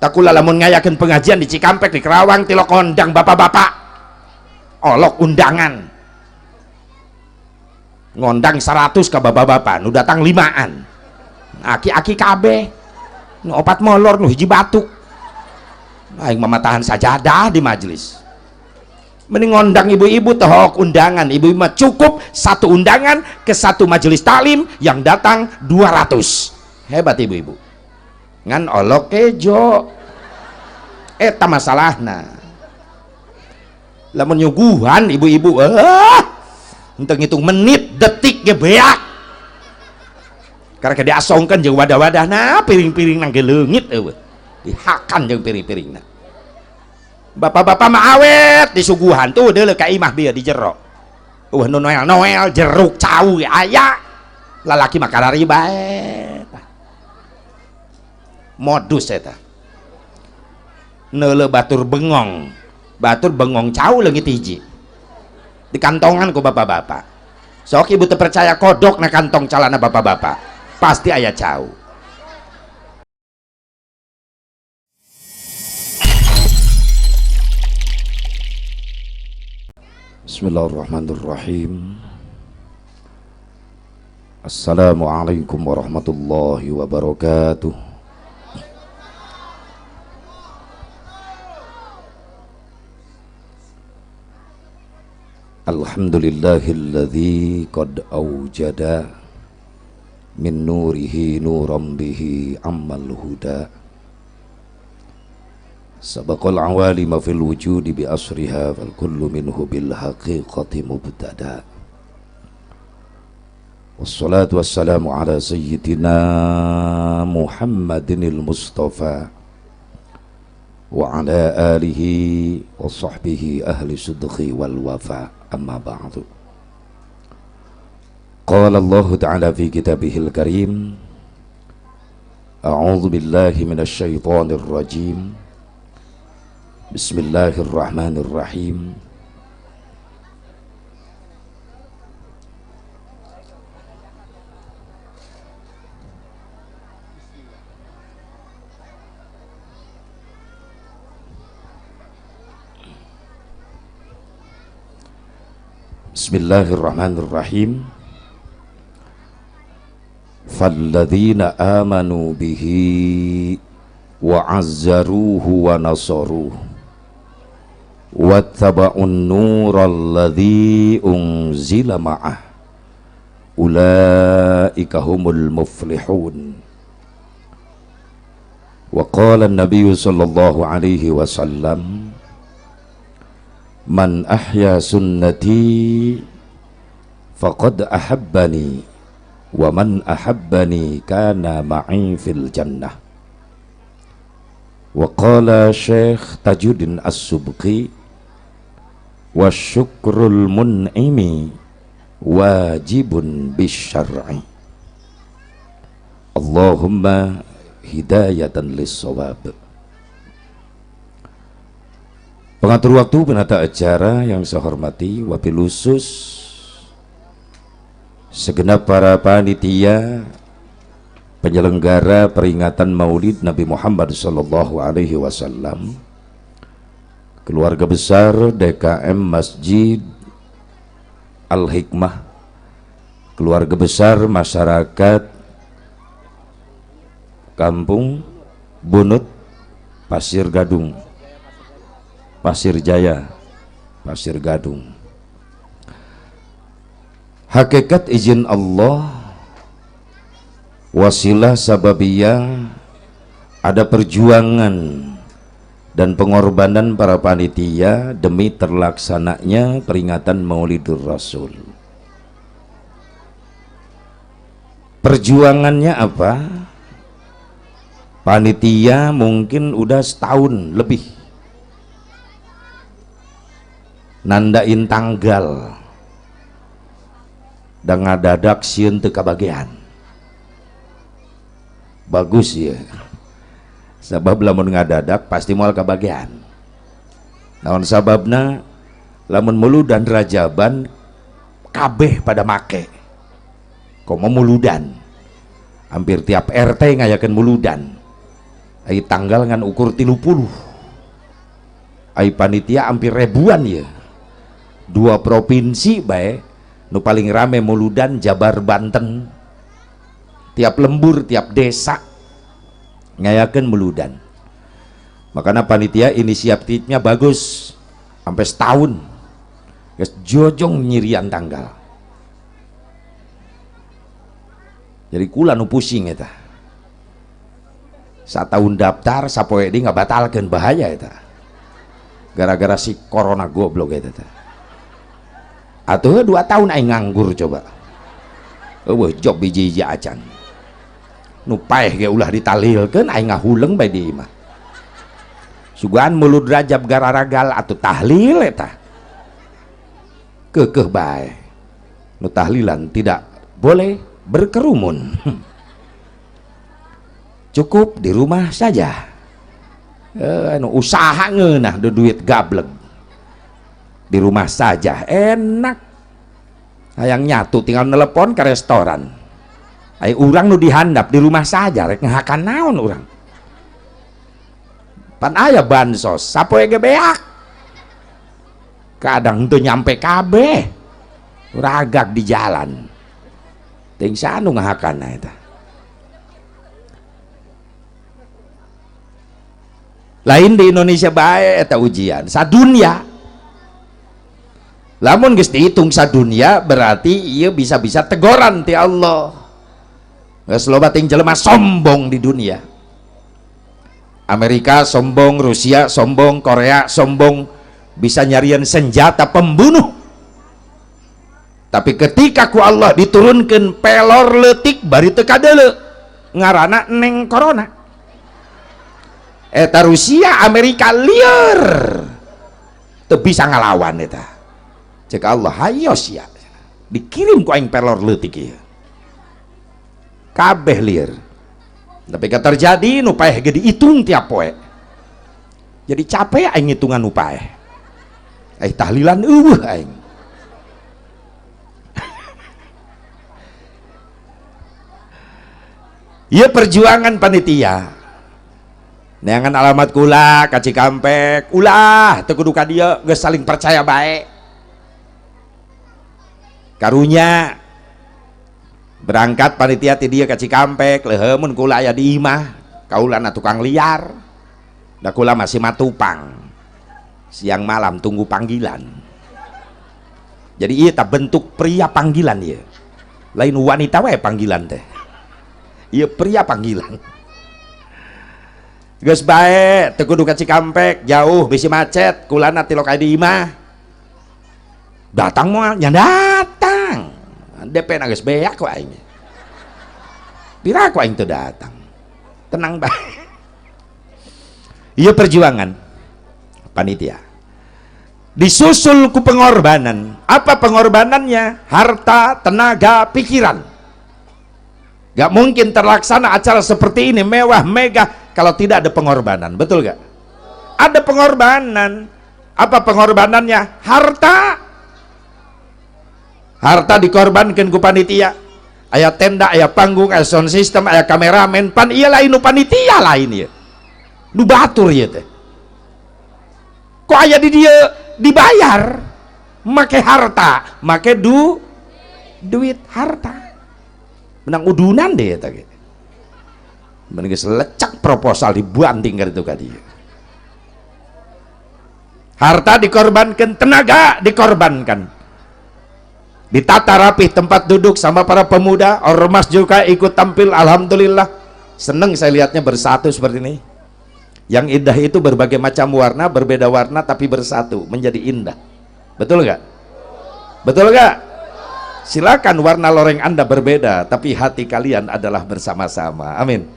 Takula lamun ngayakeun pengajian di Cikampek, di Kerawang, tilok kondang bapak-bapak, olok undangan, ngondang 100 ke bapak-bapak, nu datang 5an, aki-aki kabeh, nu opat molor, nu hiji batuk, aing mamatahan sajadah di majelis. Mending ngondang ibu-ibu tohok undangan, ibu-ibu mah cukup satu undangan ke satu majelis taklim yang datang 200. Hebat ibu-ibu. Ngan olok kejo eta masalahna. Lamun nyuguhan ibu-ibu henteu ngitung menit detik ge beak. Karena diasongkeun jeung wadah-wadahna piring-piring nang ge leungit eueuh. Dihakan jeung piring-piringna. Bapak-bapak mah awet disuguhan tuh deuleu ka imah bieu di jero. Eueuh nu noel-noel jeruk cau ge aya. Lalaki mah karari bae. Modus eta. Neuleuh batur bengong cau leungit hiji. Di kantongan ku bapak-bapak. Sok ibu teu percaya kodok na kantong calana bapak-bapak. Pasti aya cau. Bismillahirrahmanirrahim. Assalamualaikum warahmatullahi wabarakatuh. Alhamdulillahilladzi qad awjada min nurihi nuran bihi ammal huda. Sabaqal awalima fil wujudi bi asriha fal kullu minhu bil haqiqati mubtada. Wassalatu wassalamu ala sayyidina Muhammadinil Mustafa wa ala alihi wa sahbihi ahli sidqi wal wafa. Amma ba'du. Qala Allah ta'ala fi kitabihil karim, a'udzu billahi minasy syaithanir rajim. Bismillahirrahmanirrahim. Bismillahirrahmanirrahim. Falladzina amanu bihi wa azzaruhu wa nasaruhu wattaba'un nural ladzi unzila ma'ah ulaika humul muflihun. Wa qala an-nabiy sallallahu alaihi wasallam, man ahya sunnati faqad ahabbani wa man ahabbani kana ma'i fil jannah. Wa qala Syekh Tajuddin As-Subqi, wa syukrul mun'imi wajibun bisyar'i. Allahumma hidayatan lis-shawab. Pengatur waktu, penata acara yang saya hormati, wabil khusus segenap para panitia penyelenggara peringatan Maulid Nabi Muhammad sallallahu alaihi wasallam, keluarga besar DKM Masjid Al-Hikmah, keluarga besar masyarakat Kampung Bunut Pasir Gadung, Pasir Jaya, Pasir Gadung. Hakikat izin Allah, wasilah sababiyah, ada perjuangan dan pengorbanan para panitia demi terlaksananya peringatan Maulidur Rasul. Perjuangannya apa? Panitia mungkin udah setahun lebih nandain tanggal dan ngadadak sieun teu kabagean. Bagus ya, sabab lamun ngadadak pasti moal kabagean. Naon sababna? Lamun muludan rajaban kabeh pada make, komo muludan hampir tiap RT ngayakeun muludan. Ai tanggal ngan ukur 30. Ai panitia hampir ribuan ya. 2 provinsi bae nu paling rame muludan Jabar Banten. Tiap lembur, tiap desa ngayakeun muludan. Makanya panitia inisiatifnya bagus sampai setahun. Geus jojong nyirian tanggal. Jadi kula nu pusing eta. Satahun daftar sapoe deui ngabatalkeun, bahaya eta. Gara-gara si corona goblok eta teh. Atuh 2 tahun aing nganggur coba. Eueuh job hiji-hiji acan. Nu paeh ge ulah ditalilkeun aing ngahuleng bae di imah. Sugan mulud Rajab gararagal atuh tahlil eta. Keukeuh bae. Nu tahlilan tidak boleh berkerumun. Cukup di rumah saja. Nu usaha ngeunah duit gablek. Di rumah saja enak. Hayang nyatu tinggal nelepon ke restoran. Ai urang nu dihandap di rumah saja rek ngahakan naon urang. Pan aya bansos sapoe ge beak. Kadang teu nyampe kabeh. Ragag di jalan. Ting sanu ngahakanna eta. Lain di Indonesia bae eta ujian sadunya. Lamun geus dihitung sadunya berarti ieu bisa-bisa tegoran ti Allah. Geus loba ting jelema sombong di dunia. Amerika sombong, Rusia sombong, Korea sombong, bisa nyarian senjata pembunuh. Tapi ketika ku Allah diturunkan pelor leutik bari teu kadeuleu, ngaranna neng corona. Eta Rusia, Amerika lieur. Teu bisa ngalawan eta. Cek Allah, hayo sia. Dikirim ku aing pelor leutik ieu. Kabeh lieur. Tapi ka terjadi nu paeh ge dihitung tiap poe. Jadi capek aing ngitungan nu paeh. Aing tahlilan eueuh aing. Ieu perjuangan panitia. Neangan alamat kula ka Cikampek, ulah teu kudu ka dieu, geus saling percaya bae. Karunya berangkat panitia ti dieu ka Cikampek, leuheung mun kula aya di imah, kaulana tukang liar. Da kula masih matupang. Siang malam tunggu panggilan. Jadi ieu tah bentuk pria panggilan ieu. Lain wanita wae panggilan teh. Ieu pria panggilan. Geus bae teu kudu ka Cikampek, jauh bisi macet, kulana tilok aya di imah. Datang moal nya datang. DP na geus beak ku aing. Pira ku aing teu datang. Tenang bae. Ieu perjuangan panitia. Disusul ku pengorbanan. Apa pengorbanannya? Harta, tenaga, pikiran. Gak mungkin terlaksana acara seperti ini mewah, megah kalau tidak ada pengorbanan. Betul gak? Ada pengorbanan. Apa pengorbanannya? Harta. Harta dikorbankan ku panitia. Aya tenda, aya panggung, aya sound system, aya kameramen. Pan iya lain nu panitia lain ieu. Nu batur ieu teh. Kok aya di dieu dibayar? Make harta, make duit harta. Menang udunan deh eta ge. Mending geus lecak proposal dibanting ka ditu ka dieu. Harta dikorbankan, tenaga dikorbankan. Ditata rapih tempat duduk sama para pemuda, ormas juga ikut tampil, alhamdulillah. Seneng saya lihatnya bersatu seperti ini. Yang indah itu berbagai macam warna, berbeda warna tapi bersatu menjadi indah. Betul nggak? Betul nggak? Silakan warna loreng Anda berbeda, tapi hati kalian adalah bersama-sama. Amin.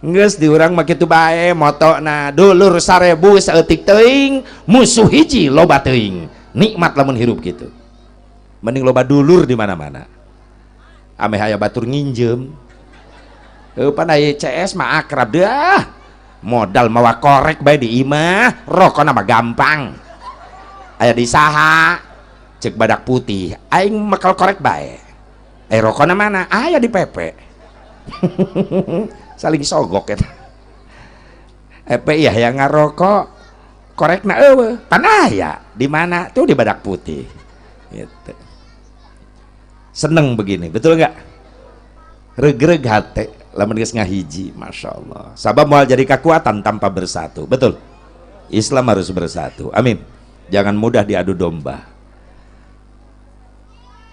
Geus diurang mah kitu bae motona dulur 1000 saeutik teuing, musuh hiji loba teuing. Nikmat lamun hirup kitu. Mending loba dulur di mana-mana. Ameh aya batur nginjem. Pan aya CS mah akrab dah. Modal mawa korek bae di imah, rokona mah gampang. Aya di saha? Cek badak putih, aing makal korek bae. Rokona mana? Aya di PP. Saling sogok eta. FPI hayang ngarokok, korekna eueuh, pan aya di mana tuh di Badak Putih. Gitu. Seneng begini, betul nggak? Regreg hate lamun geus ngahiji, masya Allah. Sabab moal jadi kekuatan tanpa bersatu, betul? Islam harus bersatu, amin. Jangan mudah diadu domba.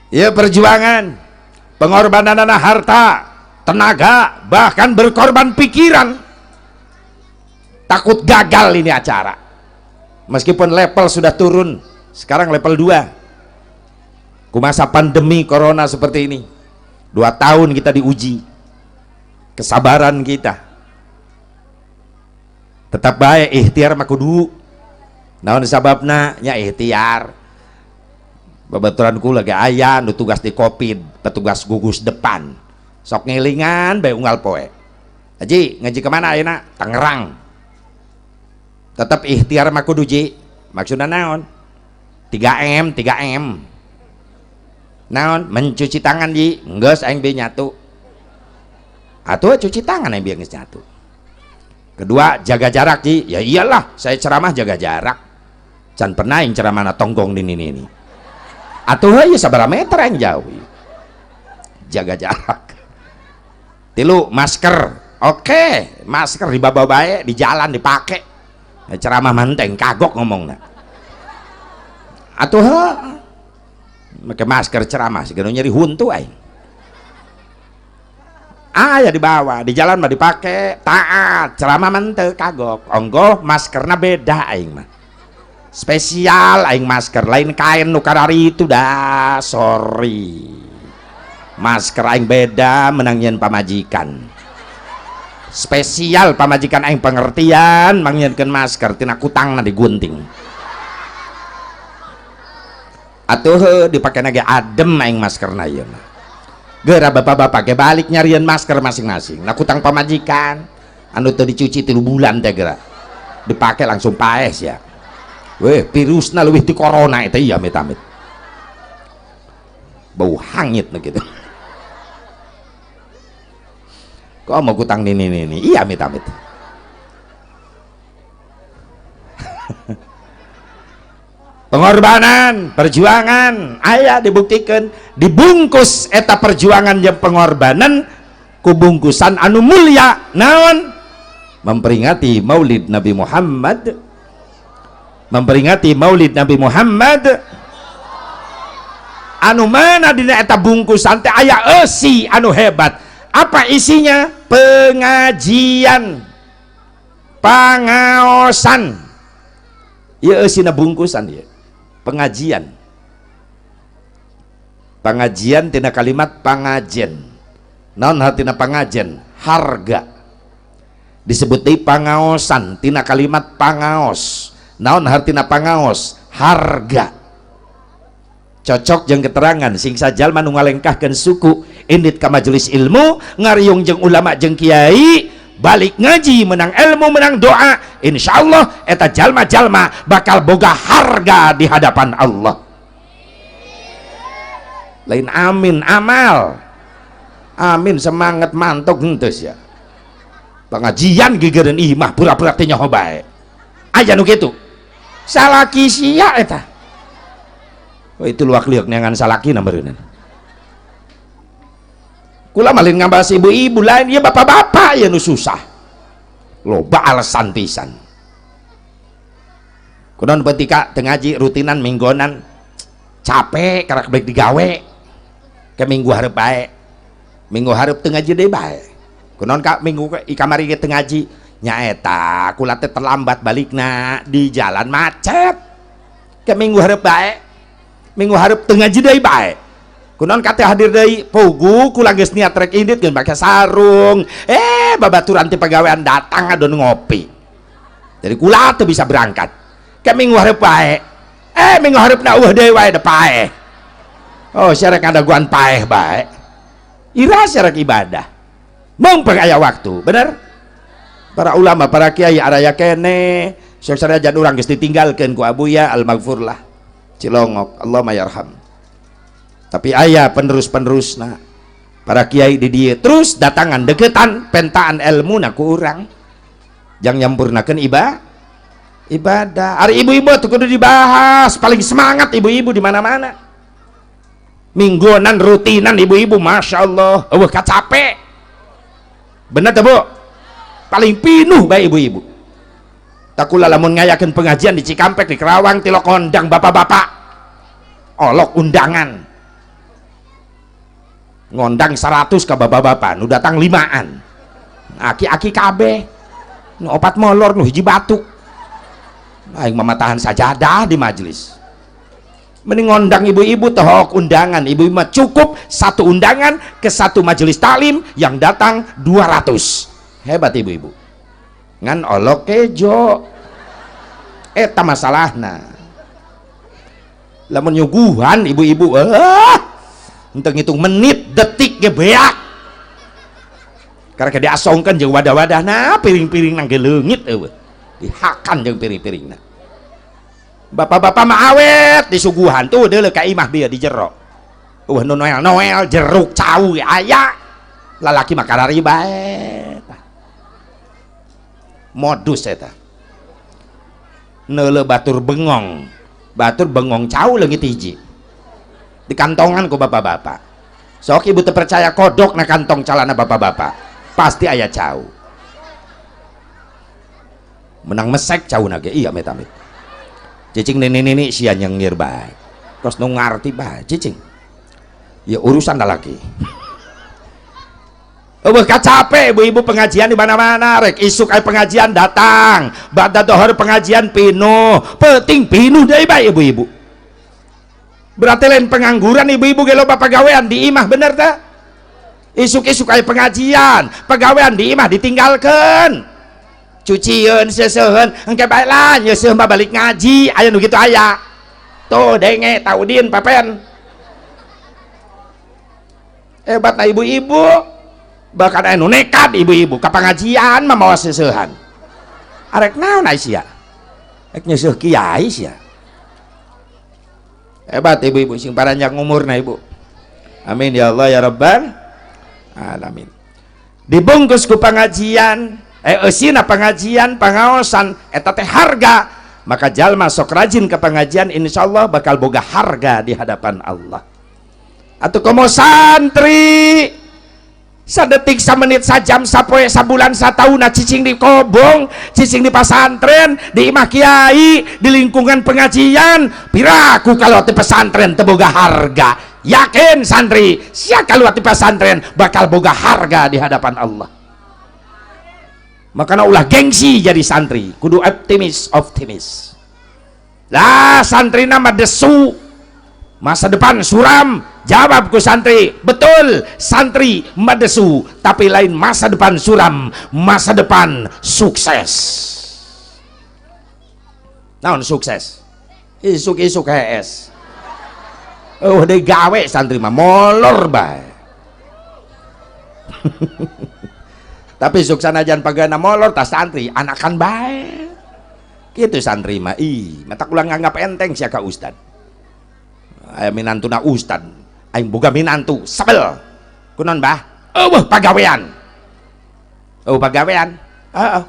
Ya, perjuangan, pengorbanan anak, harta, tenaga, bahkan berkorban pikiran. Takut gagal ini acara. Meskipun level sudah turun, sekarang level 2. Ku masa pandemi corona seperti ini, 2 tahun kita diuji kesabaran kita. Tetap baik, ikhtiar mah kudu. Naon sababna? Nya ikhtiar. Babaturan kula ge aya nu tugas di Covid, petugas gugus depan, sok ngelingan bae unggal poe. "Haji, ngaji kemana ayeuna?" "Tangerang." "Tetap ikhtiar mah kudu, Ji." "Maksudna naon?" "3M, 3M." "Naon?" "Mencuci tangan, Ji." "Geus, aing be nyatu atuh, cuci tangan aing bieu geus nyatu." "Kedua, jaga jarak, Ji." "Ya iyalah, saya ceramah jaga jarak. Can pernah aing ceramah tonggong di ini ini atuh. Heuh, sabaraha meter aing jauh, jaga jarak." "Tilu, masker." "Oke, masker dibawa bae, di jalan dipake. Ceramah manteng kagok ngomongna atuh. Heuh, make masker ceramah siga nyeri huntu aing." Ah ya, dibawa di jalan mah dipakai, taat, ceramah mah kagok. Onggoh maskerna beda, aing mah spesial aing masker, lain kain nu karari itu dah, sorry. Masker aing beda, menang nyieun pamajikan spesial. Pamajikan aing pengertian, mangnyieunkeun masker tina kutangna digunting atuh, dipake ge adem aing maskerna ieu mah. Geura bapak-bapak ge balik nyarian masker masing-masing nah kutang pamajikan anu teu dicuci 3 bulan teh, geura dipakai langsung paes ya. Weh, virusna leuwih ti corona itu. Iya, amit-amit, bau hangit nu gitu. Kok mau kutang nini nini? Iya, amit-amit. Pengorbanan, perjuangan aya dibuktikan, dibungkus eta perjuangan yang pengorbanan ku bungkusan anu mulia. Naon? Memperingati Maulid Nabi Muhammad, memperingati Maulid Nabi Muhammad, anu mana dina eta bungkusan teh aya eusi anu hebat. Apa isinya? Pengajian, pangaosan. Ya, eusina bungkusan ya pengajian. Pengajian tina kalimat pangajen. Naon hartina pangajen? Harga. Disebut deui pangaosan tina kalimat pangaos. Naon hartina pangaos? Harga. Cocok jeung keterangan sing sajalma nu ngalengkahkeun suku indit ka majelis ilmu, ngariung jeung ulama jeung kiai, balik ngaji menang ilmu, menang doa, insyaallah eta jalma-jalma bakal boga harga di hadapan Allah. Lain amin, amal. Amin semangat mantuk henteu ya. Pengajian gigireun imah, pura-pura teh nyaho bae. Aya nu kitu, salaki sia eta. Oh, itu luak liuk neangan salaki meureunna. Kula malin ngabahas ibu-ibu, lain ya, bapak-bapak ya nu susah, loba alasan pisan. Kunaon ketika teu ngaji rutinan minggonan? "Capek, karak balik digawe, ke minggu hareup bae." Minggu hareup teu ngaji deui bae. "Kunaon, Kak, minggu kamari ge teu ngaji?" "Nyaeta kula teh terlambat balikna, di jalan macet, ke minggu hareup bae." Minggu hareup teu ngaji deui bae. "Kunaon kate hadir deui?" "Pugu kula geus niat rek indit, geus make sarung, babaturan ti pagawean datang adon ngopi, jadi kula teu bisa berangkat, ke minggu hareup bae." Minggu hareupna eueuh deui wae, da paeh. Oh, sia rek ngadaguan paeh bae, ira sia rek ibadah? Mung aya waktu, bener? Para ulama, para kiai araya kene sok sanajan urang geus ditinggalkeun ku Abuya al-maghfurlah Cilongok, Allah mayarham, tapi aya penerus-penerusna para kiai di dieu terus datangan, deketan, pentaan ilmu na ku urang. Jang nyampurnakeun ibadah. Ari ibu-ibu tuh kudu dibahas, paling semangat ibu-ibu di mana-mana. Mingguanan rutinan ibu-ibu, masya Allah, euweuh kacape. Bener tuh, Bu? Paling pinuh bae ibu-ibu. Takula lamun ngayakeun pengajian di Cikampek, di Kerawang, tilok ngondang bapak-bapak. Olok undangan. Ngondang 100 ke bapak-bapak, nu datang limaan. Aki-aki kabeh. Nu opat molor, nu hiji batuk. Aing mamatahan sajadah di majelis. Mending ngondang ibu-ibu, tohok undangan ibu-ibu mah cukup satu undangan ke satu majelis taklim yang datang 200. Hebat ibu-ibu. Ngan olok kejo eta masalahna. Lamun nyuguhan ibu-ibu, untuk ngitung menit detik ge beak karena diasongkeun jeung wadah-wadah, nah piring-piring nang leungit eueuh, dihakan jeung piring-piringna. Bapak-bapak mah awet disuguhan tuh, deuleu ka imah bieu di jero eueuh nu noel-noel, jeruk, cau ge aya. Lalaki mah karari bae, modus eta. Neuleu batur bengong, batur bengong, cau leungit hiji di kantongan ku bapak-bapak. Sok ibu teu percaya, kodok na kantong calana bapak-bapak, pasti aya cau. Menang mesek cau nage, iya amit-amit. Cicing nini-nini sia nyengir bae, kos nu ngarti bae cicing ya, urusan lalaki. Euweuh kacape ibu-ibu pengajian di mana-mana, rek isuk aya pengajian datang, ba'da dohor pengajian pinuh, peuting pinuh deui bae ibu-ibu. Berarti lain pengangguran ibu-ibu ge, loba pagawean di imah, bener teh? Isuk-isuk aya pengajian, pagawean di imah ditinggalkeun. Cucieun, seuseuheun, engke bae lah, nyeuseuh mah balik ngaji, aya nu kitu aya. Tuh denge taudin papen. Hebat na ibu-ibu. Bahkan aya nu nekat ibu-ibu ka pengajian mah mawa seuseuhan. Arek naon ai sia? Rek nyeuseuh kiai sia. Hebat ibu-ibu, sing paranjang umurna ibu. Amin ya Allah ya Rabbal alamin. Dibungkus ku pengajian, eusina pengajian, pengaosan eta teh harga. Maka jalma sok rajin ke pengajian, insyaallah bakal boga harga di hadapan Allah. Atau komo santri, sadetik, samenit, sajam, sapoe, sabulan, sataun cicing di kobong, cicing di pasantren, di imah kiai, di lingkungan pengajian, piraku kalau di pesantren teu boga harga. Yakin santri sia kalau di pesantren bakal boga harga di hadapan Allah. Makanya ulah gengsi jadi santri, kudu optimis, optimis lah. Santri nama desu, masa depan suram. Jawab ku santri, betul, santri madesu, tapi lain masa depan suram, masa depan sukses. Naon sukses? Isuk-isuk HS, oh deh gawe. Santri mah molor bae, tapi sukses ajan pagana molor. Tas santri anakan bae gitu. Santri mah ih, mata ulah nganggap enteng sia ka ustad. Aya minantuna ustad, aing boga minantu sebel. Kunaon, bah? Euweuh pagawean, euweuh pagawean. Heeh,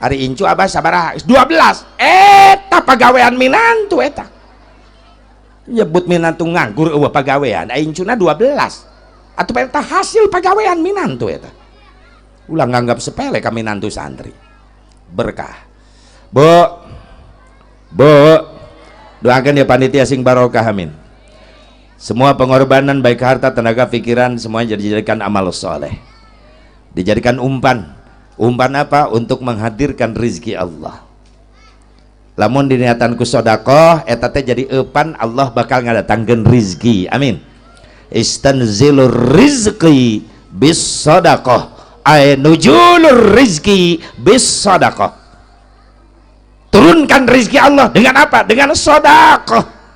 ari incu abah sabaraha? 12. Eta pagawean minantu, eta nyebut minantu nganggur, euweuh pagawean. Aing incuna 12 atuh, eta hasil pagawean minantu eta. Ulah nganggap sepele ka minantu santri. Berkah, Bu. Bu, doakan ya panitia sing barokah, amin. Semua pengorbanan, baik harta, tenaga, pikiran, semuanya dijadikan amal soleh, dijadikan umpan. Umpan apa? Untuk menghadirkan rizki Allah. Lamun diniatan ku sodakoh, eta teh jadi eupan, Allah bakal ngadatangkeun rizki, amin. Istanzilur rizki bis sodakoh ay nujulur rizki bis sodakoh. Turunkan rizki Allah dengan apa? Dengan sodakoh.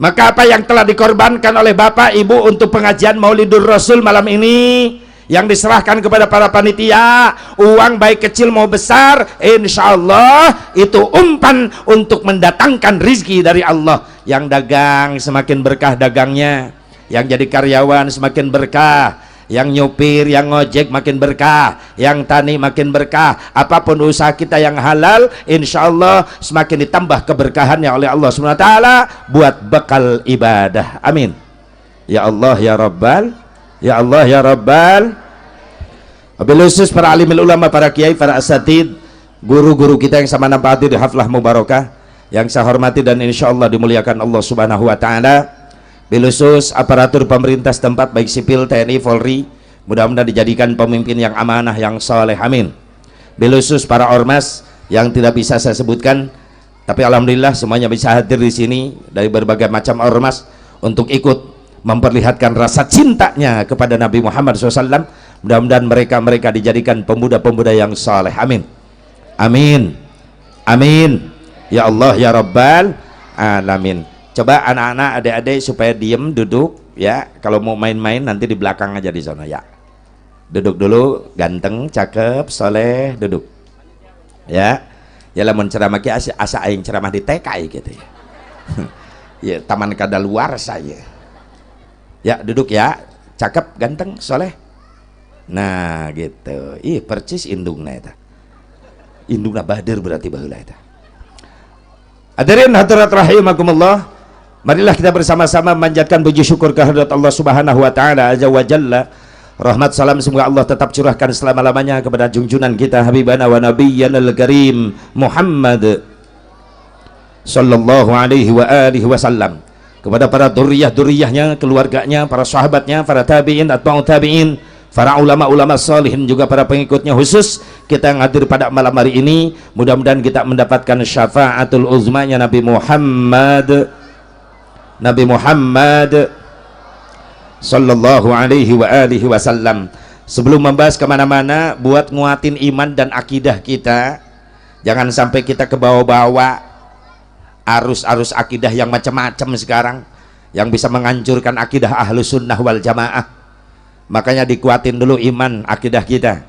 Maka apa yang telah dikorbankan oleh bapak ibu untuk pengajian Maulidur Rasul malam ini, yang diserahkan kepada para panitia, uang baik kecil mau besar, insya Allah itu umpan untuk mendatangkan rizki dari Allah. Yang dagang semakin berkah dagangnya, yang jadi karyawan semakin berkah, Yang nyopir, yang ngojek makin berkah, yang tani makin berkah. Apapun usaha kita yang halal, insya Allah semakin ditambah keberkahannya oleh Allah SWT buat bekal ibadah. Amin. Ya Allah ya Rabbal, ya Allah ya Rabbal. Wabil khusus para alimil ulama, para kiai, para asatid, guru-guru kita yang sama nampak hadir di haflah mubarakah, yang saya hormati dan insya Allah dimuliakan Allah Subhanahu wa Ta'ala. Bil khusus aparatur pemerintah setempat, baik sipil, TNI, Polri, mudah-mudahan dijadikan pemimpin yang amanah, yang soleh, amin. Bil khusus para ormas yang tidak bisa saya sebutkan, tapi alhamdulillah semuanya bisa hadir di sini dari berbagai macam ormas untuk ikut memperlihatkan rasa cintanya kepada Nabi Muhammad SAW. Mudah-mudahan mereka-mereka dijadikan pemuda-pemuda yang soleh, amin, amin, amin, ya Allah ya Rabbal alamin. Coba anak-anak, adik-adik supaya diem, duduk ya. Kalau mau main-main nanti di belakang aja di sana ya. Duduk dulu, ganteng, cakep, soleh, duduk ya. Ya, lamun ceramah ki asa, asa aing ceramah di TK gitu ya. Ya, taman kadaluarsa ya. Ya, duduk ya. Cakep, ganteng, soleh. Nah, gitu. Ih, percis indungna eta. Indungna bader berarti baheula eta. Hadirin hadirat rahimakumullah. Marilah kita bersama-sama memanjatkan puji syukur kehadirat Allah Subhanahu wa Taala azza wa jalla. Rahmat salam semoga Allah tetap curahkan selama-lamanya kepada junjungan kita habibana wa nabiyyana al-karim Muhammad sallallahu alaihi wa alihi wasallam, kepada para duriyah-duriyahnya, keluarganya, para sahabatnya, para tabi'in, atba'ut tabi'in, para ulama-ulama salihin, juga para pengikutnya. Khusus kita yang hadir pada malam hari ini, mudah-mudahan kita mendapatkan syafaatul uzmanya Nabi Muhammad, Nabi Muhammad sallallahu alaihi wa alihi wasallam. Sebelum membahas kemana-mana, buat nguatin iman dan akidah kita, jangan sampai kita kebawa-bawa arus-arus akidah yang macam-macam sekarang yang bisa menghancurkan akidah Ahlu Sunnah wal Jamaah. Makanya dikuatin dulu iman akidah kita.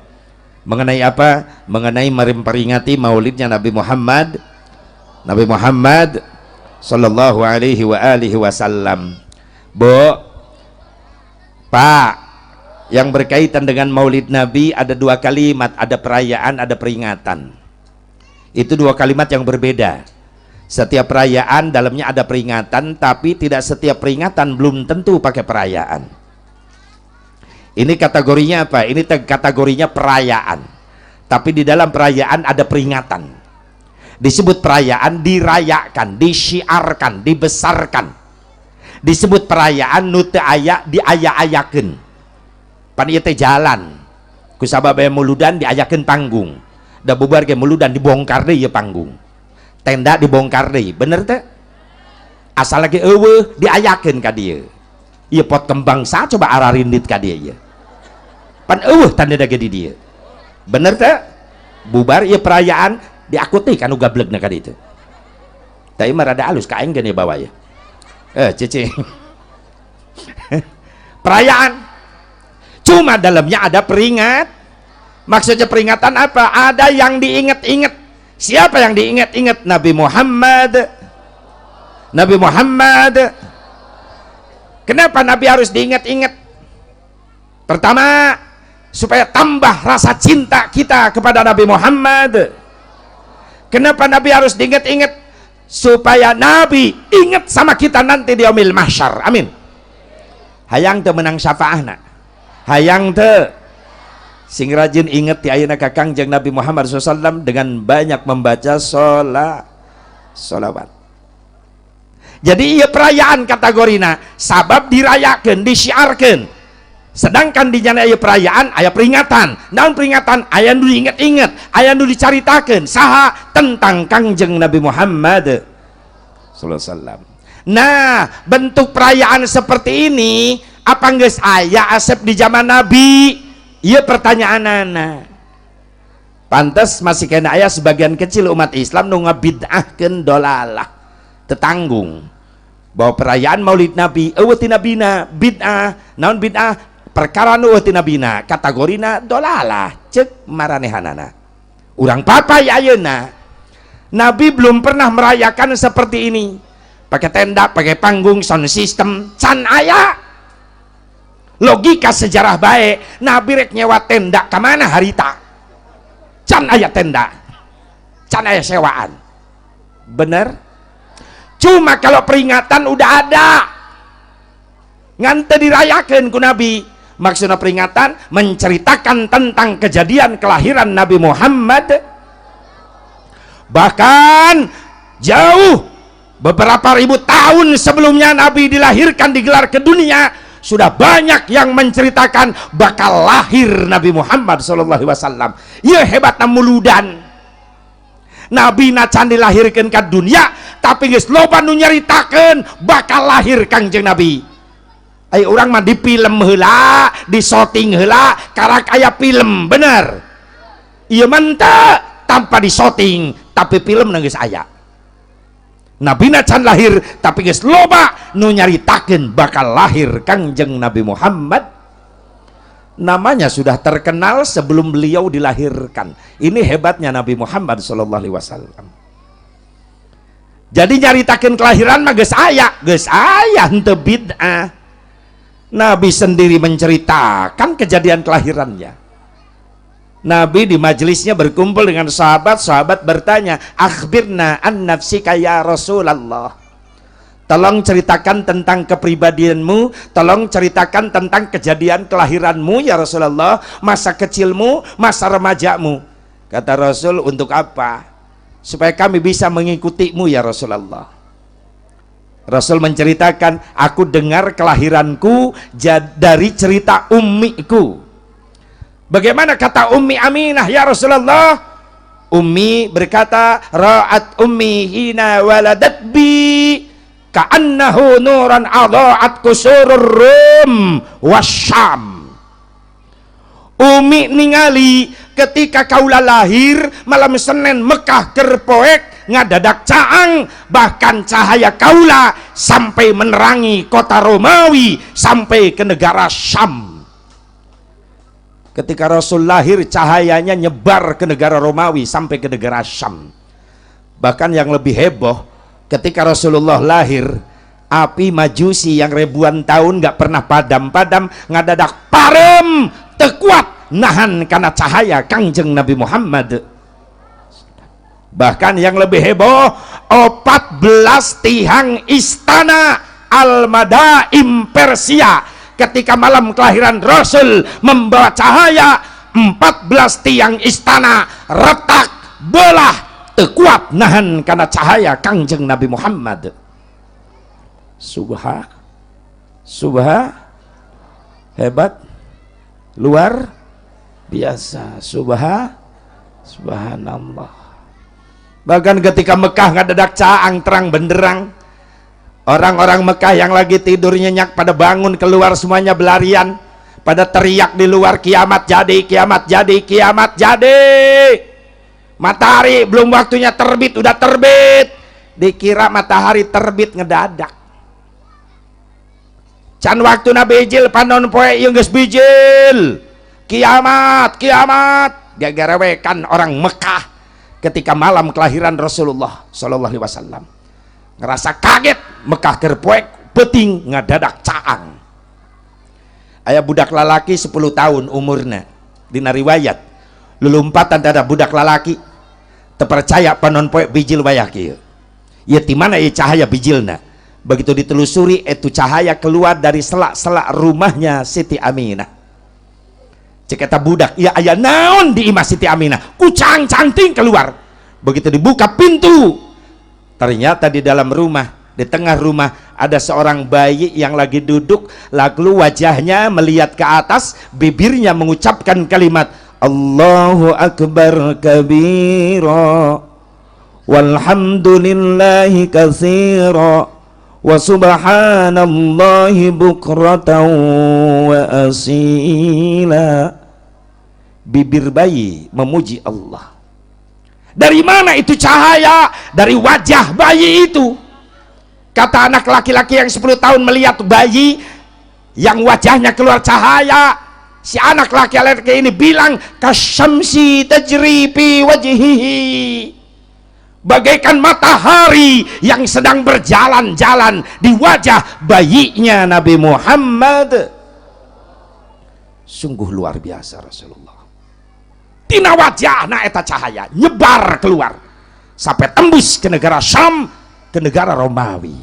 Mengenai apa? Mengenai memperingati maulidnya Nabi Muhammad, Nabi Muhammad sallallahu alaihi wa alihi wasallam. Bu, Pak, yang berkaitan dengan maulid Nabi ada dua kalimat, ada perayaan, ada peringatan. Itu dua kalimat yang berbeda. Setiap perayaan dalamnya ada peringatan, tapi tidak setiap peringatan belum tentu pakai perayaan. Ini kategorinya apa? Ini kategorinya perayaan. Tapi di dalam perayaan ada peringatan. Disebut perayaan, dirayakan, disyiarkan, dibesarkan. Disebut perayaan nu teu aya diaya-ayakeun. Pan ieu teh jalan. Ku sabab aya muludan diayakeun panggung. Da bubar ge muludan, dibongkar deui ieu panggung. Tenda dibongkar deui, bener teh? Asal lagi euweuh diayakeun ka dieu. Ieu pot kembang sa coba ararindit ka dieu ieu. Pan euweuh tanda ge di dieu. Bener teh? Bubar ieu perayaan, diakuti kanu gablegna ka ditu. Tapi mah rada alus ka aing ge bawa ya. Eh, cicing. Perayaan. Cuma dalamnya ada peringat. Maksudnya peringatan apa? Ada yang diingat-ingat. Siapa yang diingat-ingat? Nabi Muhammad. Nabi Muhammad. Kenapa Nabi harus diingat-ingat? Pertama, supaya tambah rasa cinta kita kepada Nabi Muhammad. Kenapa Nabi harus diingat-ingat? Supaya Nabi ingat sama kita nanti di yaumil mahsyar. Amin. Hayang teu menang syafaahna? Hayang teu? Sing rajin inget ti ayeuna ka Kangjeng Nabi Muhammad SAW dengan banyak membaca sholat, sholawat. Jadi iya, perayaan kategorina sabab dirayakan, disiarkan. Sedangkan di jana aya perayaan, aya peringatan. Naon peringatan? Aya nu diinget-inget, aya nu dicaritakeun saha tentang Kangjeng Nabi Muhammad sallallahu alaihi wasallam. Nah, bentuk perayaan seperti ini apa geus aya asep di zaman Nabi? Iya, pertanyaan. Pantes masih kena aya sebagian kecil umat Islam nu ngabid'ahkeun dolalah. Tetanggung bahwa perayaan Maulid Nabi euweuh ti nabina, bid'ah. Naon bid'ah? Perkara nu euweuh ti nabina kategorina dolalah cek maranehanana. Urang papay ayeuna, Nabi belum pernah merayakan seperti ini, pakai tenda, pakai panggung, sound system, can aya. Logika sejarah baik, Nabi rek nyewa tenda kemana harita? Can aya tenda, can aya sewaan. Bener? Cuma kalau peringatan udah ada, ngan teu dirayakan ku Nabi. Maksudnya peringatan menceritakan tentang kejadian kelahiran Nabi Muhammad. Bahkan jauh beberapa ribu tahun sebelumnya Nabi dilahirkan, digelar ke dunia, sudah banyak yang menceritakan bakal lahir Nabi Muhammad SAW. Ya, hebat muludan. Nabi can dilahirkan ke dunia, tapi geus loba nu nyaritakeun bakal lahir Kangjeng Nabi. Ayo, urang mah di film heula, di shooting heula, karak aya film. Bener? Iya, mantap. Tanpa di shooting, tapi film geus aya. Nabi can lahir, tapi geus loba nu nyaritakeun bakal lahir Kangjeng Nabi Muhammad. Namanya sudah terkenal sebelum beliau dilahirkan. Ini hebatnya Nabi Muhammad Shallallahu Alaihi Wasallam. Jadi nyaritakeun kelahiran mah geus aya, geus aya, henteu bid'ah. Nabi sendiri menceritakan kejadian kelahirannya. Nabi di majelisnya berkumpul dengan sahabat, sahabat bertanya, "Akhbirna an nafsika ya Rasulullah." Tolong ceritakan tentang kepribadianmu, tolong ceritakan tentang kejadian kelahiranmu ya Rasulullah, masa kecilmu, masa remajamu. Kata Rasul, "Untuk apa?" "Supaya kami bisa mengikutimu ya Rasulullah." Rasul menceritakan, "Aku dengar kelahiranku dari cerita ummiku." Bagaimana kata Ummi Aminah ya Rasulullah? Ummi berkata, "Ra'at ummi hina waladat bi ka'annahu nuran adha'at kusurur rum wasyam." Umi ningali ketika kaula lahir malam Senin, Mekah keur poek ngadadak caang, bahkan cahaya kaula sampai menerangi kota Romawi, sampai ke negara Syam. Ketika Rasul lahir, cahayanya nyebar ke negara Romawi sampai ke negara Syam. Bahkan yang lebih heboh, ketika Rasulullah lahir, api Majusi yang ribuan tahun gak pernah padam-padam ngadadak parem, teu kuat nahan karena cahaya Kangjeng Nabi Muhammad. Bahkan yang lebih heboh, 14 tiang istana Al-Madaim Persia, ketika malam kelahiran Rasul membawa cahaya, 14 tiang istana retak belah, teu kuat nahan karena cahaya Kangjeng Nabi Muhammad. Subha, subha, hebat, luar biasa. Subha, subhanallah. Bahkan ketika Mekah ngadadak caang, terang benderang, orang-orang Mekah yang lagi tidur nyenyak pada bangun, keluar semuanya, belarian, pada teriak di luar, "Kiamat jadi, kiamat jadi, kiamat jadi! Matahari belum waktunya terbit udah terbit." Dikira matahari terbit ngedadak. Can waktuna bijil panon poe, ieu geus bijil. "Kiamat, kiamat!" Gagarewekan orang Mekah ketika malam kelahiran Rasulullah Shallallahu Alaihi Wasallam. Ngerasa kaget, Mekah keur poek peuting ngadadak caang. Aya budak lalaki 10 tahun umurna. Dina riwayat lulumpatan ada budak lalaki, teu percaya panon poe bijil wayah kieu. Ieu ti mana ieu cahaya bijilna? Begitu ditelusuri, itu cahaya keluar dari selak-selak rumahnya Siti Aminah. Cek eta budak, "Ya, aya naon di imah Siti Aminah?" Ku cangcangting keluar. Begitu dibuka pintu, ternyata di dalam rumah, di tengah rumah, ada seorang bayi yang lagi duduk, lalu wajahnya melihat ke atas, bibirnya mengucapkan kalimat "Allahu Akbar kabira walhamdulillahi katsira wa subhanallahi bukratan wa asila." Bibir bayi memuji Allah. Dari mana itu cahaya? Dari wajah bayi itu. Kata anak laki-laki yang 10 tahun melihat bayi yang wajahnya keluar cahaya, si anak laki-laki ini bilang, "Kasyamsi tajri fi wajhihi," bagaikan matahari yang sedang berjalan-jalan di wajah bayinya Nabi Muhammad. Sungguh luar biasa Rasulullah. Tina wajahna eta cahaya nyebar keluar sampai tembus ke negara Syam, ke negara Romawi.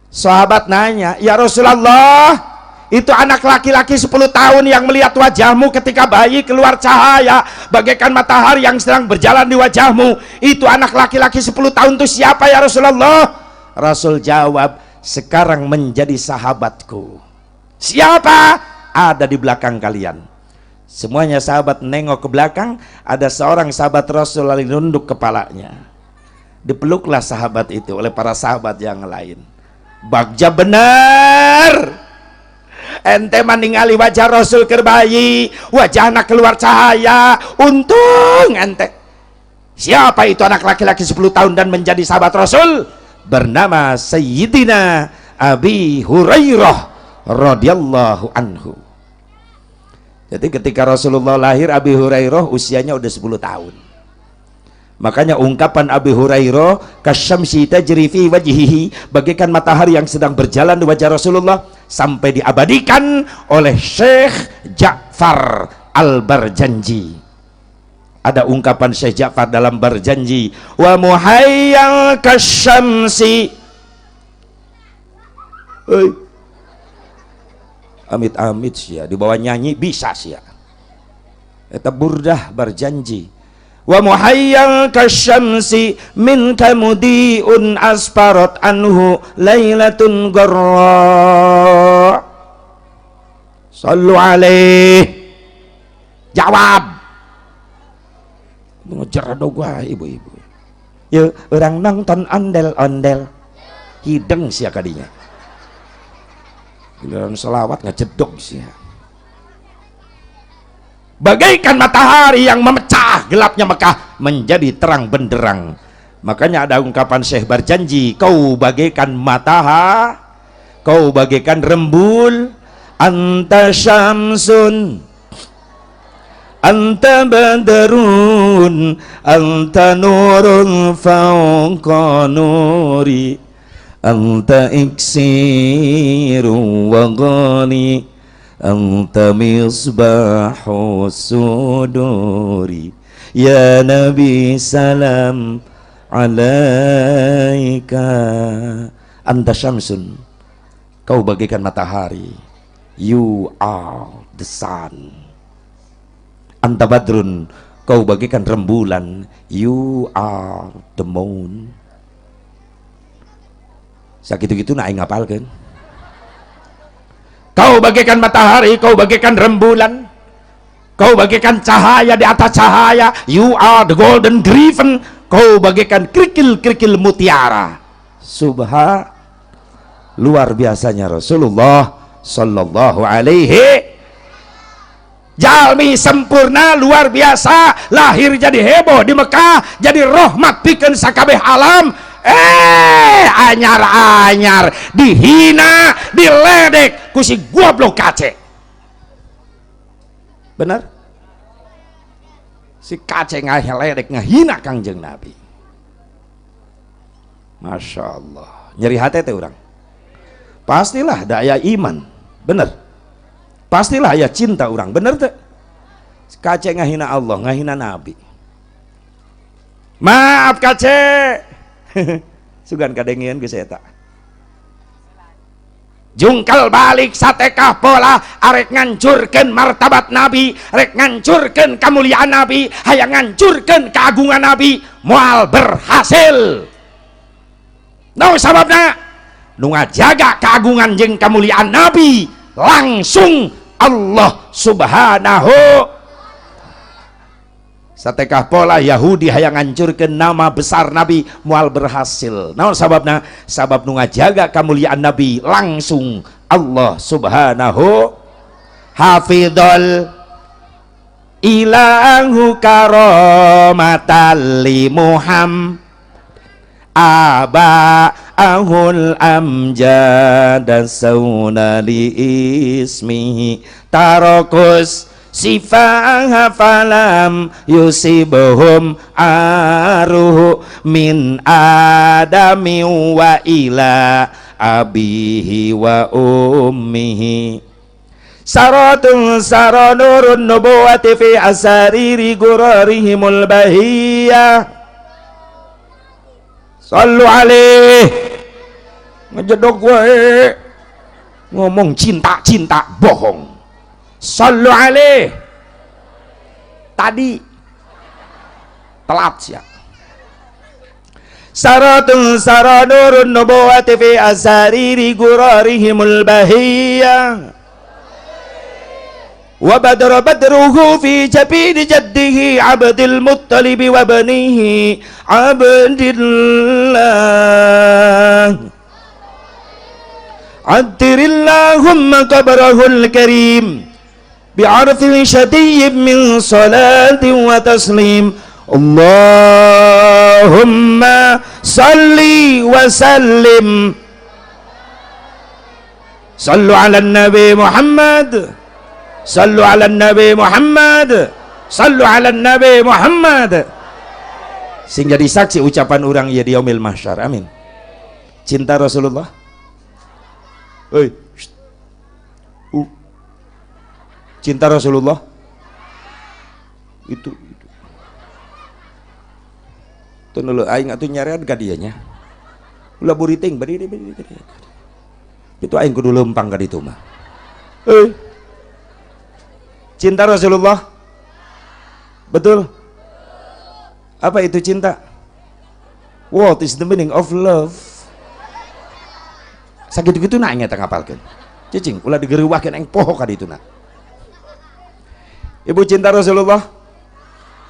Sahabat nanya, "Ya Rasulullah, itu anak laki-laki 10 tahun yang melihat wajahmu ketika bayi keluar cahaya bagaikan matahari yang sedang berjalan di wajahmu, itu anak laki-laki 10 tahun itu siapa, ya Rasulullah?" Rasul jawab, "Sekarang menjadi sahabatku." Siapa? Ada di belakang kalian. Semuanya sahabat nengok ke belakang, ada seorang sahabat Rasul lalu nunduk kepalanya. Dipeluklah sahabat itu oleh para sahabat yang lain. "Bagja, benar ente meningali wajah Rasul keur bayi, wajahna keluar cahaya. Untung ente." Siapa itu anak laki-laki 10 tahun dan menjadi sahabat Rasul? Bernama Sayyidina Abi Hurairah radhiyallahu anhu. Jadi ketika Rasulullah lahir, Abi Hurairah usianya udah 10 tahun. Makanya ungkapan Abi Hurairah, "Kasyamsi tajri fi wajhihi," bagaikan matahari yang sedang berjalan di wajah Rasulullah, sampai diabadikan oleh Syekh Ja'far Al-Barjanji. Ada ungkapan Syekh Ja'far dalam Barjanji, "Wa muhayyal kasyamsi." Hei. Amit-amit sih ya, dibawa nyanyi bisa sih ya. Eta burdah Barjanji, "Wa muhayyal kasyamsi minka mudiun asparat anhu lailatun garra." Sallu alaih. Jawab, ngejar gua ibu-ibu ya, orang nonton ondel-ondel hideng sia kadinya, giliran selawat ngejedok sia. Bagaikan matahari yang memecah gelapnya Mekah menjadi terang benderang. Makanya ada ungkapan Syekh Barjanji, kau bagaikan matahari, kau bagaikan rembul, "Anta syamsun, anta badrun, anta nurun fawqa nuri, anta iksiru wa ghani, anta misbahu suduri, ya Nabi salam alaika." "Anta syamsun," kau bagaikan matahari, you are the sun. "Anta badrun," kau bagaikan rembulan, you are the moon. Sakitu-gitu na aing ngapalkeun. Kau bagaikan matahari, kau bagaikan rembulan, kau bagaikan cahaya di atas cahaya, you are the golden griffin, kau bagaikan kerikil-kerikil mutiara. Subhan, luar biasanya Rasulullah sallallahu alaihi. Jalmi sempurna, luar biasa, lahir jadi heboh di Mekah, jadi rahmat pikeun sakabeh alam. Anyar-anyar dihina, diledek ku si goblok kace. Bener, si kace ngaledek, ngahina Kangjeng Nabi. Masya Allah, nyeri hati teh orang. Pastilah daya iman, bener, pastilah ya cinta orang, bener teh? Kace ngahina Allah, ngahina Nabi. Maaf kace, sugan kadengian geus eta jungkal balik satekah pola arek ngancurkeun martabat Nabi, rek ngancurkeun kemuliaan Nabi, hayang ngancurkeun keagungan Nabi, moal berhasil. No sababna nu ngajaga keagungan jeung kemuliaan Nabi langsung Allah Subhanahu. Satekah pola Yahudi hayang ngancurkeun nama besar Nabi, moal berhasil. Naon sababna? Sabab nu ngajaga kemuliaan Nabi langsung Allah Subhanahu. "Hafidhol ilahu karomatal li Muhammad aba ahul amjad sauna li ismihi tarokus sifaha falam yusibhum aruhu min adami wa ila abihi wa ummihi." Saratun sara nurun nubuwati fi asariri gurarihimul bahiyah. Sallu alaih. Ngejedok gue ngomong cinta-cinta bohong. Sallu alaih. Tadi telat sih. Saratun sara nurun nubuwati fi asariri gurarihimul bahiyah. Wa badra badruhu fi jabini jaddihi Abdul Muttalib wa banihi Abdillah. Addirillahumma qabrahul karim bi'arfin syadiyyin min salatin wa taslim. Allahumma salli wa sallim. Sallu ala nabi Muhammad. Sallu ala nabi Muhammad. Sallu ala nabi Muhammad. Sing jadi saksi ucapan orang ya di yaumil mahsyar. Amin. Cinta Rasulullah. Oi. Cinta Rasulullah. Itu. Tuh nulu aing atuh nyarean ka dieu nya. Ulah buriting berdiri berdiri. Itu aing kudu lempang ka ditu mah. Euy. Cinta Rasulullah. Betul? Apa itu cinta? What is the meaning of love? Sakitu-kitu na aing eta ngapalkeun. Cicing, ulah digereuwahkeun aing poho ka ditu na. Ibu cinta Rasulullah.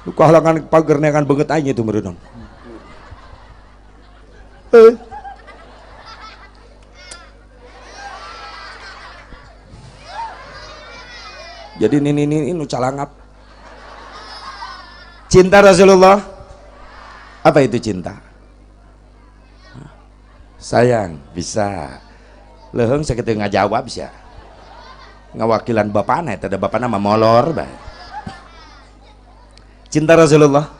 Lu kahalangan pager neangan beungeut aing itu meureunong. Jadi ini nu calangap. Cinta Rasulullah. Apa itu cinta? Sayang, bisa. Leuheung sakitu ngajawab sia. Ngawakilan bapana eta da bapana mah molor bae. Cinta Rasulullah.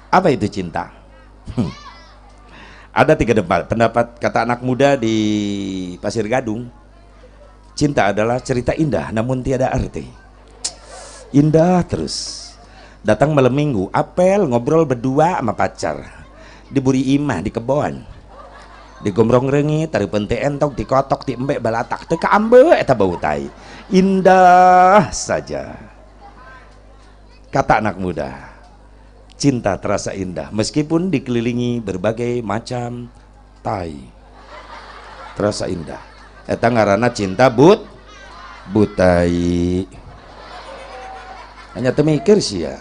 Apa itu cinta? Ada tiga pendapat kata anak muda di Pasir Gadung. Cinta adalah cerita indah namun tiada arti. Indah terus. Datang malam minggu, apel ngobrol berdua sama pacar. Diburi imah di kebon. Digombrong reungit, tareupeun teh entok, dikotok, diembek balatak, teu kaambe eta bau tai. Indah saja. Kata anak muda, cinta terasa indah meskipun dikelilingi berbagai macam tai. Terasa indah. Eta ngaranna cinta butai. Hanya teu mikir sih ya.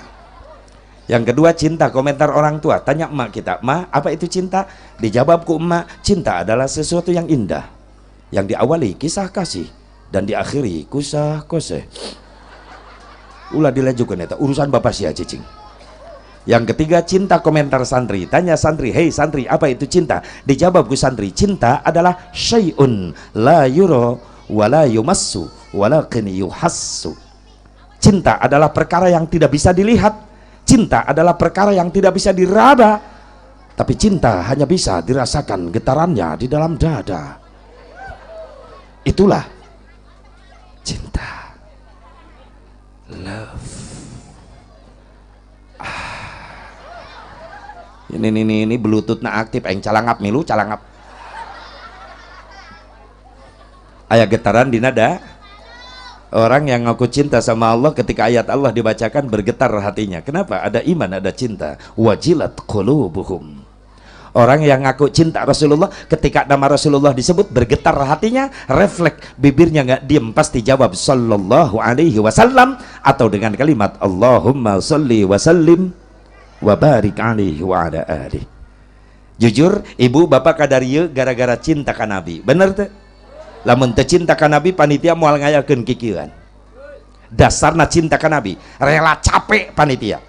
Yang kedua, cinta komentar orang tua. Tanya emak kita, "Ma, apa itu cinta?" Dijawab ku emak, cinta adalah sesuatu yang indah yang diawali kisah kasih dan diakhiri kusah koseh. Ulah dilanjutkan eta urusan bapak sia cicing. Yang ketiga, cinta komentar santri. Tanya santri, "Hei santri, apa itu cinta?" Dijawab ku santri, cinta adalah syai'un la yura wa la yumassu walakin yuhassu. Cinta adalah perkara yang tidak bisa dilihat. Cinta adalah perkara yang tidak bisa diraba. Tapi cinta hanya bisa dirasakan getarannya di dalam dada. Itulah cinta. Love. Ini bluetooth na aktif aing calangap milu calangap. Aya getaran di nada. Orang yang ngaku cinta sama Allah ketika ayat Allah dibacakan bergetar hatinya. Kenapa? Ada iman, ada cinta. Wajilat qulubuhum. Orang yang ngaku cinta Rasulullah ketika nama Rasulullah disebut bergetar hatinya, refleks bibirnya nggak diem, pasti jawab sallallahu alaihi wasallam atau dengan kalimat Allahumma salli wa sallim wa barik alaihi wa ala alihi. Jujur, ibu bapak kadarieu gara-gara cinta ka Nabi. Bener teh? Lamun teu cinta ka Nabi panitia moal ngayakeun kikieuan. Dasarna cinta ka Nabi, rela capek panitia.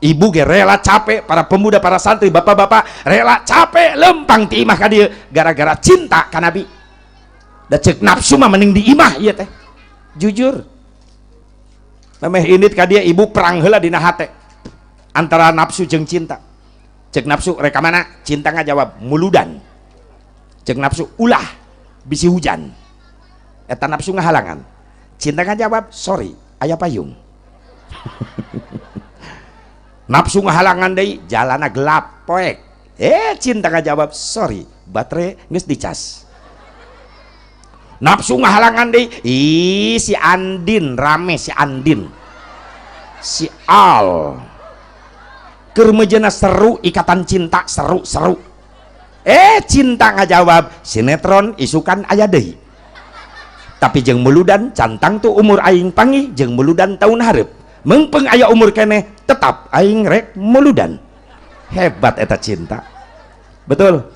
Ibu ge rela capek, para pemuda, para santri, bapak-bapak rela capek lempang ti imah ka dieu gara-gara cinta ka Nabi. Da ceuk nafsu mah mending di imah ieu teh. Jujur. Memeh indit ka dieu ibu perang heula dina hate. Antara nafsu jeung cinta. Ceuk nafsu rek ka mana? Cinta ngajawab muludan. Ceuk nafsu ulah bisi hujan. Eta nafsu ngahalangan. Cinta ngajawab, sorry, aya payung. Nafsu ngahalangan deui, jalana gelap, poek. Cinta ngajawab, sorry, baterai geus dicas. Nafsu ngahalangan deui, ih si Andin rame, si Andin, si Al keur meujeuhna seru, ikatan cinta seru-seru. Cinta ngajawab, sinetron isukan aya deui. Tapi jeung muludan cantang tuh umur aing panggih jeung muludan tahun hareup. Meungpeung aya umur keneh tetap aing rek muludan. Hebat eta cinta. Betul.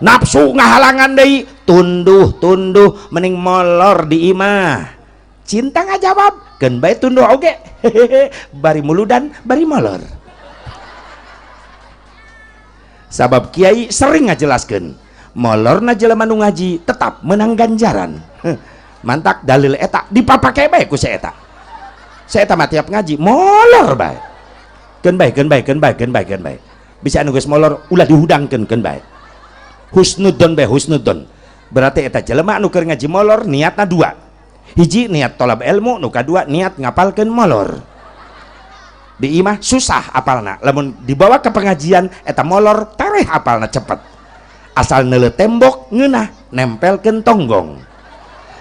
Nafsu ngahalangan deui, tunduh-tunduh mending molor di imah. Cinta ngajawab, keun bae tunduh oge. Bari muludan, bari molor. Sabab kiai sering ngajelaskeun, molorna jelema nu ngaji tetap menang ganjaran. Mantak dalil eta dipapake bae ku si eta. Si eta mah tiap ngaji molor bae. Keun bae, keun bae, keun bae, keun bae, keun bae. Bisa anu geus molor ulah dihudangkeun, keun bae. Husnudzon bae, husnudzon. Berarti eta jelema anu keur ngaji molor niatna dua. Hiji niat tolab ilmu, nu kadua niat ngapalkeun molor. Di imah susah apalna, lamun dibawa ke pengajian eta molor tereh apalna cepet. Asal neuleuh tembok ngeunah nempelkeun tonggong.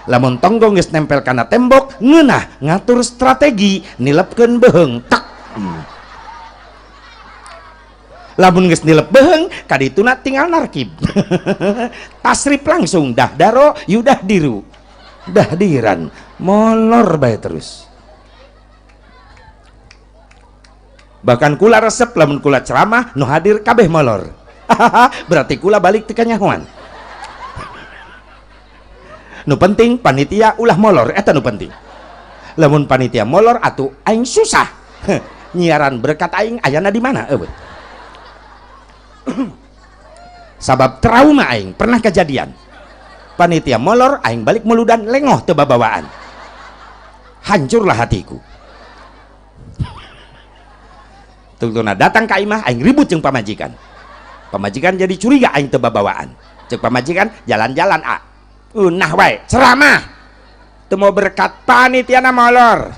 Lamun tonggong geus nempel kana tembok ngeunah ngatur strategi nilepkeun beuheung tek. Lamun geus nilep beuheung kadituna tinggal narkib. Tasrif langsung dah daro yudah diru. Dah diran molor bae terus. Bahkan kula resep lamun kula ceramah nu hadir kabeh molor. Berarti kula balik teu kanyahoan. Nu penting panitia ulah molor, eta nu penting. Lamun panitia molor atuh aing susah. Nyiaran berkat aing ayana di mana eueuh. Sabab trauma aing pernah kejadian. Panitia molor aing balik muludan lengoh teu babawaan. Hancurlah hatiku. Tungtuna datang ka imah aing ribut jeung pamajikan. Pamajikan jadi curiga aing teu babawaan. Ceuk pamajikan jalan-jalan a. Nah wae ceramah. Teu mau berkat panitiana molor.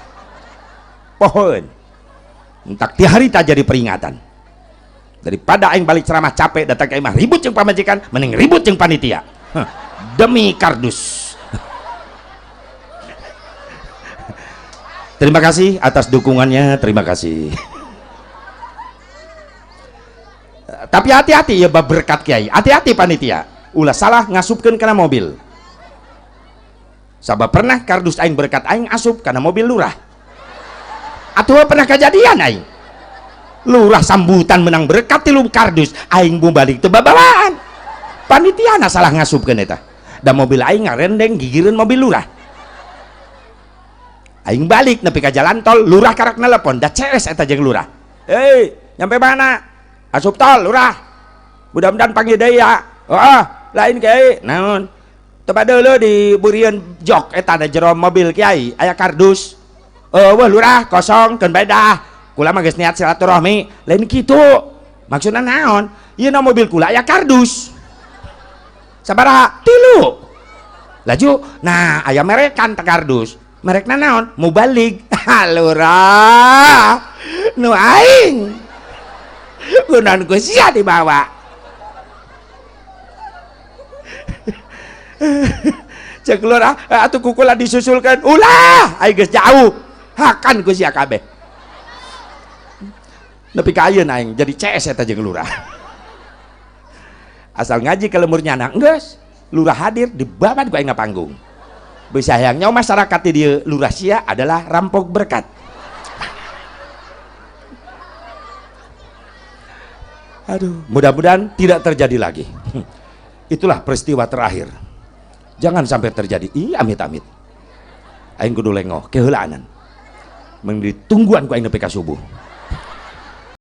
Pohon. Entak ti harita jadi peringatan. Daripada aing balik ceramah capek datang ka imah ribut jeung pamajikan, mending ribut jeung panitia. Huh, demi kardus. Terima kasih atas dukungannya, terima kasih. Tapi hati-hati ya bab berkat kiai, hati-hati panitia. Ulah salah ngasupkeun kana mobil. Sabab pernah kardus aing berkat aing asup kana mobil lurah. Atuh pernah kejadian aing. Lurah sambutan menang berkat tilu kardus, aing mau balik teu babawaan. Panitiana salah ngasupkeun eta. Da mobil aing ngarendeng gigireun mobil lurah. Aing balik nepi ka jalan tol, lurah karak nelepon, da CS eta jeung lurah. Hei, nyampe mana? Asup tol lurah. Mudah-mudahan panggil deui ya. Heeh, lain kiai. Naon? Coba deuleu di burieun jok eta da jero mobil kiai aya kardus. Eueuh lurah kosong keun bae dah. Kula mah geus niat silaturahmi. Lain kitu. Maksudna naon? Ieu na mobil kula aya kardus. Sabaraha? 3. Laju, nah aya merekan teh kardus. Merekna naon? Mubalig. Lurah. Nu aing. Gunan ku sia dibawa. Cek lurah, atuh ku kula disusulkeun. Ulah, aing geus jauh. Hakan ku sia kabeh. Nepi ka ayeuna aing jadi CS eta jeung lurah. Asal ngaji ke lemur nyana geus, lurah hadir dibabat ku aing na panggung. Bisa hayang nyaho masyarakat di dieu lurah sia adalah rampok berkat. Aduh, mudah-mudahan tidak terjadi lagi. Itulah peristiwa terakhir. Jangan sampai terjadi. Ih, amit-amit. Aing kudu lengoh, keheulaanan. Mung ditungguan ku aing nepi ka subuh.